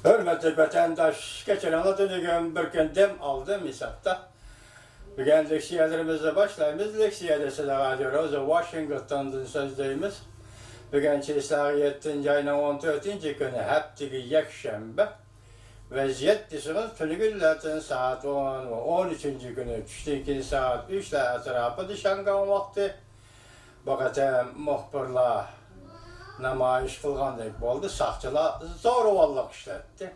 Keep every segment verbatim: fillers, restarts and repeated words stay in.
ھۆرمەتلىك ۋەتەنداش، كەچۈرۈڭلار، تۈنۈگۈن بىر كۈن دەم ئالدىم ھېسابتا. بۈگۈن لېكسىيەلىرىمىزنى باشلايمىز. لېكسىيەدە سىلەر رادىيو روزا ۋاشىنگتوندىن سۆزلەيمىز. بۈگۈن چېسلاغ يەتتىنچى ئاينىڭ ئون تۆتىنچى كۈنى، ھەپتىگە يەكشەنبە. ۋەزىيەت دېسىڭىز، تۈنۈگۈنلەردىن سائەت ئون ۋە ئون ئۈچىنچى كۈنى چۈشتىن كېيىن سائەت ئۈچلەر ئەتراپىدا شياڭگاڭ ۋاقتى. بۇ قېتىم مۇخبىرلار نامايىش قىلغاندەك بولدى، ساقچىلار زورىۋانلىق ئىشلەتتى.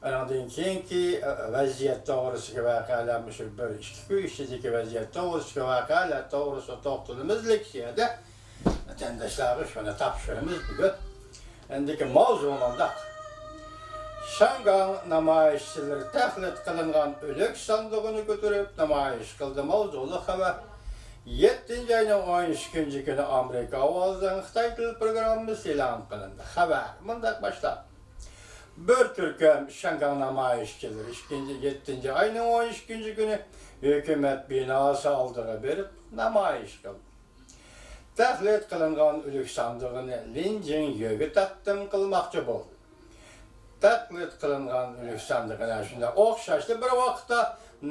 ئۇنىڭدىن كېيىنكى، ئە، ۋەزىيەت توغرىسىدىكى ۋەقەلەر، مۇشۇ بىر ئىككى كۈن ئىچىدىكى ۋەزىيەت توغرىسىدىكى ۋەقەلەر توغرىسىدا توختىلىمىز لېكسىيەدە. ۋەتەنداشلارغا شۇنى تاپشۇرىمىز بۈگۈن. ئەندىكى ماۋزۇ مۇنداق. شياڭگاڭ نامايىشچىلىرى تەقلىد قىلىنغان ئۆلۈك ساندۇقىنى كۆتۈرۈپ نامايىش قىلدى. ماۋزۇلۇق خەۋەر. يەتتىنچى ئاينىڭ ئون ئىككىنچى كۈنى ئامېرىكا ئاۋازىنىڭ خىتاي تىل پروگراممىسى ئېلان قىلىندى. خەۋەر مۇنداق باشلاندى. بىر تۈركۈم شياڭگاڭ نامايىشچىلىرى ئىككىنچى، يەتتىنچى ئاينىڭ ئون ئىككىنچى كۈنى ھۆكۈمەت بىناسى ئالدىغا بېرىپ نامايىش قىلدى. تەقلىد قىلىنغان ئۆلۈك ساندۇقىنى لىن جىڭيۆگە تەقدىم قىلماقچى بولدى. تەقلىد قىلىنغان ئۆلۈك ساندۇقىنى شۇنداق ئوخشاشلا بىر ۋاقىتتا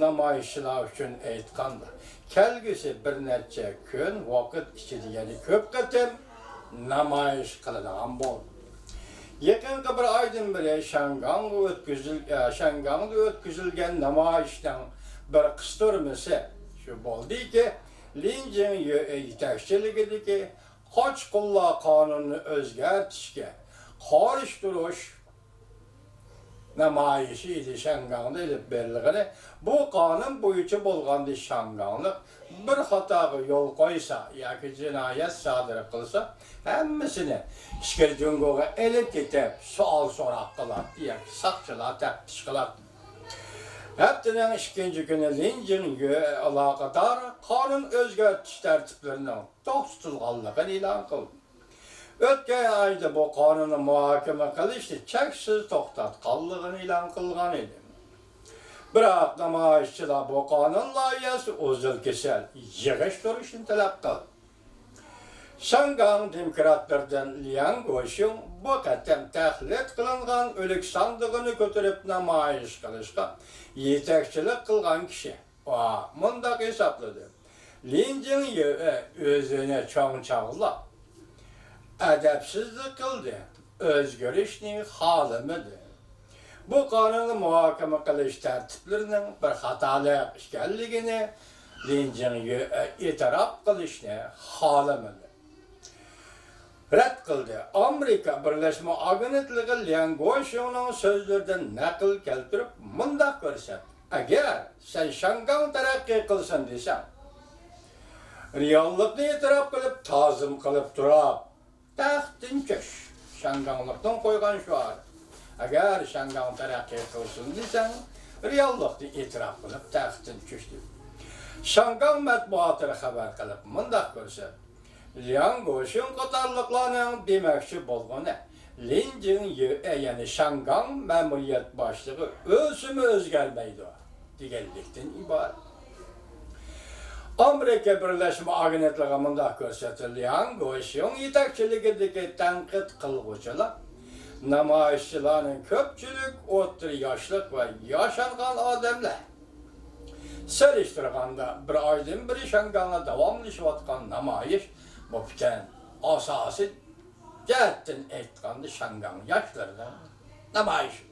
نامايىشچىلار ئۈچۈن ئېيتقاندا، كەلگۈسى بىر نەچچە كۈن ۋاقىت ئىچىدە يەنە كۆپ قېتىم نامايىش قىلىدىغان بولدى. يېقىنقى بىر ئايدىن بېرى شياڭگاڭغا ئۆتكۈزۈل-، ئە، شياڭگاڭدا ئۆتكۈزۈلگەن نامايىشنىڭ بىر قىستۇرمىسى شۇ بولدىكى، لىن جىڭيۆ يېتەكچىلىكىدىكى قاچقۇنلار قانۇنىنى ئۆزگەرتىشكە قارشى تۇرۇش نامايىشى ئىدى شياڭگاڭدا ئېلىپ بېرىلغىنى. بۇ قانۇن بويىچە بولغاندا شياڭگاڭلىق بىر خاتاغا يول قويسا ياكى جىنايەت سادىر قىلسا، ھەممىسىنى ئىچكىرى جۇڭگوغا ئېلىپ كېتىپ سوئال سوراق قىلاتتى ياكى ساقچىلار تەپتىش قىلاتتى. ھەپتىنىڭ ئىككىنچى كۈنى لىن جىڭيۆ ئالاقىدار قانۇن ئۆزگەرتىش تەرتىپلىرىنىڭ توختىتىلغانلىقىنى ئېلان قىلدى. ئۆتكەن ئايدا بۇ قانۇننى مۇھاكىمە قىلىشنى چەكسىز توختاتقانلىقىنى ئېلان قىلغان ئىدى. بىراق نامايىشچىلار بۇ قانۇن لايىھەسى ئۇزۇل كېسەل يىغىشتۇرۇشنى تەلەپ قىلدى. شياڭگاڭ دېموكراتلىرىدىن لياڭ گوشيۇڭ بۇ قېتىم تەقلىد قىلىنغان ئۆلۈك ساندۇقىنى كۆتۈرۈپ نامايىش قىلىشقا يېتەكچىلىك قىلغان كىشى. ئۇ مۇنداق ھېسابلىدى، لىن جىڭيۆ ئۆزىنى چوڭ چاغلاپ، ئەدەپسىزلىك قىلدى، ئۆزگىرىشنى خالىمىدى. بۇ قانۇننى مۇھاكىمە قىلىش تەرتىپلىرىنىڭ بىر خاتالىق ئىكەنلىكىنى لىن جىڭيۆ ئېتىراپ قىلىشنى خالىمىدى. رەت قىلدى. ئامېرىكا بىرلەشمە ئاگېنتلىقى لياڭ گوشيۇڭنىڭ سۆزلىرىدىن نەقىل كەلتۈرۈپ مۇنداق كۆرسەتتى، ئەگەر سەن شياڭگاڭ تەرەققىي قىلسۇن دېسەڭ، رېئاللىقنى ئېتىراپ قىلىپ، تازىم قىلىپ تۇرۇپ، تەختتىن چۈش. شياڭگاڭلىقنىڭ قويغان شوئارى. ئەگەر شياڭگاڭ تەرەققىي قىلسۇن دېسەڭ، رېئاللىقنى ئېتىراپ قىلىپ، تەختتىن چۈش دېدى. شياڭگاڭ مەتبۇئاتلىرى خەۋەر قىلىپ مۇنداق كۆرسەتتى، لياڭ گوشيۇڭ قاتارلىقلارنىڭ دېمەكچى بولغىنى، لىن جىڭيۆ، يەنى شياڭگاڭ مەمۇرىيەت باشلىقى ئۆلسىمۇ ئۆزگەرمەيدۇ دېگەنلىكتىن ئىبارەت. ئامېرىكا بىرلەشمە ئاگېنتلىقى مۇنداق كۆرسەتتى، لياڭ گوشيۇڭ يېتەكچىلىكىدىكى تەنقىد قىلغۇچىلار نامايىشچىلارنىڭ كۆپچىلىك ئوتتۇرا ياشلىق ۋە ياشانغان ئادەملەر. سېلىشتۇرغاندا، بىر ئايدىن بېرى شياڭگاڭدا داۋاملىشىۋاتقان نامايىش، بۇ پۈتۈن ئاساسىي جەھەتتىن ئېيتقاندا، شياڭگاڭ ياشلىرىنىڭ نامايىشى.